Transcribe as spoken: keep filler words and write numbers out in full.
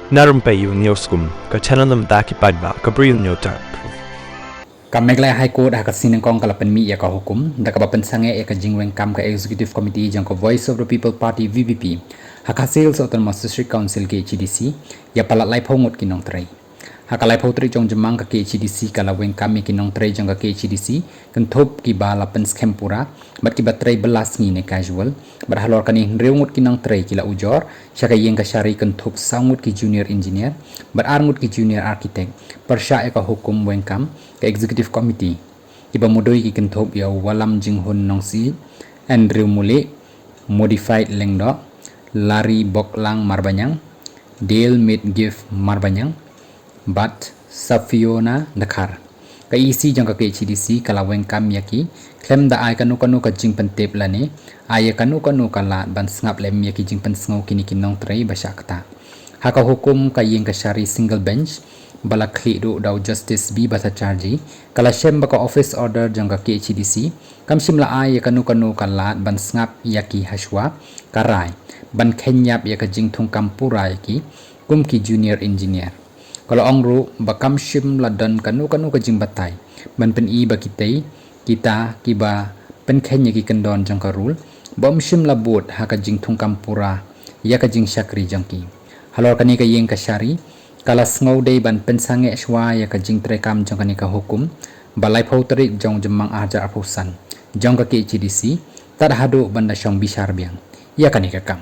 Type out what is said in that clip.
Na rympei ïa u News Kum, ka channel na bynta ki paidbah ka Bri u Hynñiewtrep. Ka Meghalaya High Court ha ka sngi nyngkong ka la pynmih ïa ka hukum da kaba pynsangeh ïa ka jingweng kam ka Executive Committee jong ka Voice of the People Party, V P P, ha ka Khasi Hills Autonomous District Council, K H A D C, ïa palat laiphew ngut ki nongtrei. Ha ka laiphew tarik jong u Jymmang ka K H A D C ka la weng kam ïa ki nongtrei jong ka K H A D C, kynthup kiba la pynskhem pura bad kiba trei bylla sngi ne casual, bad halor kane hynriew ngut ki nongtrei ki la ujor sha ka ïing kashari, kynthup saw ngut ki junior engineer bad ar ngut ki junior architect, pyrshah ïa ka hukum weng kam ka Executive Committee. Kiba mudui ki kynthup ïa u Wallamjinghun Nongsiej, Andrew Mulieh, Modified Lyngdoh, Larry Boklang Marbaniang, Dale Mitgift Marbaniang bad Safiona Dkhar. Ka E C jong ka K H A D C ka la weng kam ïa ki khlem da ai kano kano ka jingpyntip lane ai ïa kano kano ka lad ban sngap lem ïa ki jingpynsngew kine ki nongtrei ba shah ktah. Ha ka hukum ka ïing kashari single bench ba la khlieh duh da u Justice B Bhattacharjee ka la shem ba ka office order jong ka K H A D C kam shym la ai ïa kano kano ka lad ban sngap ïa ki hashwa ka rai ban khein ïap ïa ka jingthungkam pura ïa ki kum ki junior engineer. Ka la ong ruh ba kam shym la don kano kano ka jingbatai ban pyni ba kitei kita kiba pynkhein ïa ki kyndon jong ka rule ba ym shym la bud ha ka jingthungkam pura ïa ka jingshakri jong ki. Halor kane ka ïing kashari ka la sngew dei ban pynsangeh shwa ïa ka jingtreikam jong kane ka hukum ba laiphew tarik jong u Jymmang arhajar arphew san jong ka K H A D C, tad haduh ban da shong bishar biang ïa kane ka kam.